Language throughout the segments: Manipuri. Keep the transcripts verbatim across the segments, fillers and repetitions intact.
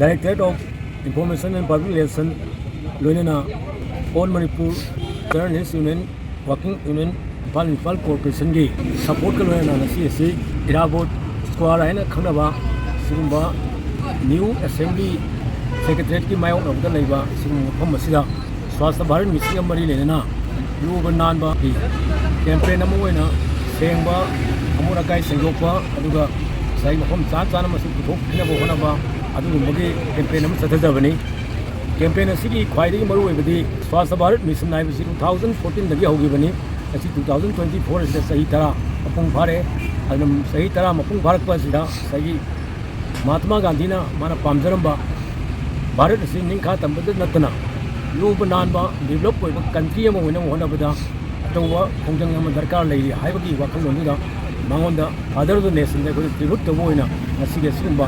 Directorate of Information and Public Relation, ꯂꯣꯏꯅꯅ All Manipur Journalist Union Working Union, Imphal Municipal Corporationꯒꯤ supportꯀ ꯂꯣꯏꯅꯅ ꯉꯁꯤ ꯑꯁꯤ ꯏꯔꯥꯕꯣꯠ Square ꯍꯥꯏꯅ ꯈꯪꯅꯕ ꯁꯤꯒꯨꯝꯕ new assembly secretariatꯀꯤ ꯃꯥꯌꯣꯛꯅꯕꯗ ꯂꯩꯕ ꯁꯤꯒꯨꯝꯕ ꯃꯐꯝ ꯑꯁꯤꯗ ꯁ꯭ꯋꯥꯁꯊ ꯚꯥꯔꯠ ꯃꯤꯁꯟꯒ ꯃꯔꯤ ꯂꯩꯅꯅ ꯂꯨꯕ ꯅꯥꯟꯕꯒꯤ campaign ꯑꯃ ꯑꯣꯏꯅ ꯁꯦꯡꯕ, ꯑꯃꯣꯠ ꯑꯀꯥꯏ ꯁꯦꯡꯗꯣꯛꯄ, ꯑꯗꯨꯒ ꯉꯁꯥꯏ ꯃꯐꯝ ꯆꯥ ꯆꯥꯅ ꯃꯁꯤ ꯄꯨꯊꯣꯛꯄꯤꯅꯕ ꯍꯣꯠꯅꯕ, ꯑꯗꯨꯒꯨꯝꯕꯒꯤ campaign ꯑꯃ ꯆꯠꯊꯖꯕꯅꯤ꯫ Campaign ꯑꯁꯤꯒꯤ ꯈ꯭ꯋꯥꯏꯗꯒꯤ ꯃꯔꯨꯑꯣꯏꯕꯗꯤ ꯁ꯭ꯋꯥꯁꯊ ꯚꯥꯔꯠ ꯃꯤꯁꯟ ꯍꯥꯏꯕꯁꯤ two thousand fourteenꯗꯒꯤ ꯍꯧꯈꯤꯕꯅꯤ꯫ ꯉꯁꯤ two thousand twenty four ꯑꯁꯤꯗ ꯆꯍꯤ ꯇꯔꯥ ꯃꯄꯨꯡ ꯐꯥꯔꯦ꯫ ꯑꯗꯨꯅ ꯆꯍꯤ ꯇꯔꯥ ꯃꯄꯨꯡ ꯐꯥꯔꯛꯄ ꯑꯁꯤꯗ ꯉꯁꯥꯏꯒꯤ ꯃꯍꯥꯇꯃꯥ ꯒꯥꯟꯙꯤꯅ ꯃꯥꯅ ꯄꯥꯝꯖꯔꯝꯕ ꯚꯥꯔꯠ ꯑꯁꯤ ꯅꯤꯡꯈꯥ ꯇꯝꯕꯗ ꯅꯠꯇꯅ ꯂꯨꯕ ꯅꯥꯟꯕ, develop ꯑꯣꯏꯕ country ꯑꯃ ꯑꯣꯏꯅꯕ ꯍꯣꯠꯅꯕꯗ ꯑꯆꯧꯕ ꯈꯣꯡꯖꯪ ꯑꯃ ꯗꯔꯀꯥꯔ ꯂꯩꯔꯤ ꯍꯥꯏꯕꯒꯤ ꯋꯥꯈꯜꯂꯣꯟꯗꯨꯗ ꯃꯉꯣꯟꯗ Father of the Nationꯗ ꯑꯩꯈꯣꯏꯅ tribute ꯇꯧꯕ ꯑꯣꯏꯅ ꯉꯁꯤꯒꯤ ꯑꯁꯤꯒꯨꯝꯕ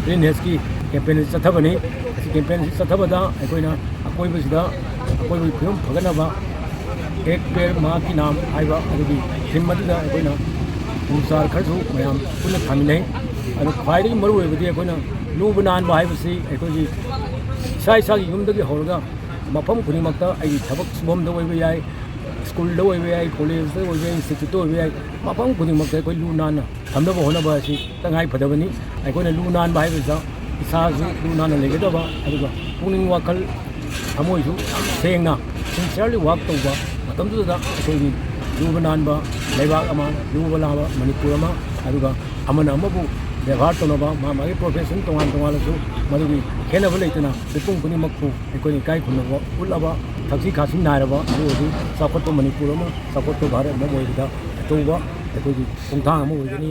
cleanlinessꯀꯤ campaign ꯑꯁꯤ ꯆꯠꯊꯕꯅꯤ꯫ ꯑꯁꯤ campaign ꯑꯁꯤ ꯆꯠꯊꯕꯗ ꯑꯩꯈꯣꯏꯅ ꯑꯀꯣꯏꯕꯁꯤꯗ ꯑꯀꯣꯏꯕꯒꯤ ꯐꯤꯕꯝ ꯐꯒꯠꯅꯕ Ek Ped Maa Ki Naam ꯍꯥꯏꯕ ꯑꯗꯨꯒꯤ theme ꯑꯗꯨꯗ ꯑꯩꯈꯣꯏꯅ ꯎ ꯆꯥꯔ ꯈꯔꯁꯨ ꯃꯌꯥꯝ ꯄꯨꯟꯅ ꯊꯥꯃꯤꯟꯅꯩ꯫ ꯑꯗꯨ ꯈ꯭ꯋꯥꯏꯗꯒꯤ ꯃꯔꯨꯑꯣꯏꯕꯗꯤ ꯑꯩꯈꯣꯏꯅ ꯂꯨꯕ ꯅꯥꯟꯕ ꯍꯥꯏꯕꯁꯤ ꯑꯩꯈꯣꯏꯒꯤ ꯏꯁꯥ ꯏꯁꯥꯒꯤ ꯌꯨꯝꯗꯒꯤ ꯍꯧꯔꯒ ꯃꯐꯝ ꯈꯨꯗꯤꯡꯃꯛꯇ, ꯑꯩꯒꯤ ꯊꯕꯛ ꯁꯨꯐꯝꯗ ꯑꯣꯏꯕ ꯌꯥꯏ, schoolꯗ ꯑꯣꯏꯕ ꯌꯥꯏ, collegeꯇ ꯑꯣꯏꯕ ꯌꯥꯏ, instituteꯇ ꯑꯣꯏꯕ ꯌꯥꯏ, ꯃꯐꯝ ꯈꯨꯗꯤꯡꯃꯛꯇ ꯑꯩꯈꯣꯏ ꯂꯨ ꯅꯥꯟꯅ ꯊꯝꯅꯕ ꯍꯣꯠꯅꯕ ꯑꯁꯤ ꯇꯉꯥꯏ ꯐꯗꯕꯅꯤ꯫ ꯑꯩꯈꯣꯏꯅ ꯂꯨ ꯅꯥꯟꯕ ꯍꯥꯏꯕꯁꯤꯗ ꯏꯁꯥꯁꯨ ꯂꯨ ꯅꯥꯟꯅ ꯂꯩꯒꯗꯕ, ꯑꯗꯨꯒ ꯄꯨꯛꯅꯤꯡ ꯋꯥꯈꯜ ꯊꯃꯣꯏꯁꯨ ꯌꯥꯝ ꯁꯦꯡꯅ sincerely work ꯇꯧꯕ ꯃꯇꯝꯗꯨꯗ ꯑꯩꯈꯣꯏꯒꯤ ꯂꯨꯕ ꯅꯥꯟꯕ ꯂꯩꯕꯥꯛ ꯑꯃ, ꯂꯨꯕ ꯅꯥꯟꯕ ꯃꯅꯤꯄꯨꯔ ꯑꯃ, ꯑꯗꯨꯒ ꯑꯃꯅ ꯑꯃꯕꯨ ꯕꯦꯕꯥꯔ ꯇꯧꯅꯕ, ꯃꯥ ꯃꯥꯒꯤ profession ꯇꯣꯉꯥꯟ ꯇꯣꯉꯥꯟꯂꯁꯨ ꯃꯗꯨꯒꯤ ꯈꯦꯠꯅꯕ ꯂꯩꯇꯅ ꯃꯤꯄꯨꯝ ꯈꯨꯗꯤꯡꯃꯛꯄꯨ ꯑꯩꯈꯣꯏꯅ ꯏꯀꯥꯏ ꯈꯨꯝꯅꯕ ꯎꯠꯂꯕ, ꯊꯛꯁꯤ ꯈꯥꯁꯤ ꯅꯥꯏꯔꯕ ꯃꯤꯑꯣꯏ ꯑꯗꯨ ꯆꯥꯎꯈꯠꯄ ꯃꯅꯤꯄꯨꯔ ꯑꯃ, ꯆꯥꯎꯈꯠꯄ ꯚꯥꯔꯠ ꯑꯃ ꯑꯣꯏꯕꯗ ꯑꯆꯧꯕ ꯑꯩꯈꯣꯏꯒꯤ ꯈꯣꯡꯊꯥꯡ ꯑꯃ ꯑꯣꯏꯒꯅꯤ꯫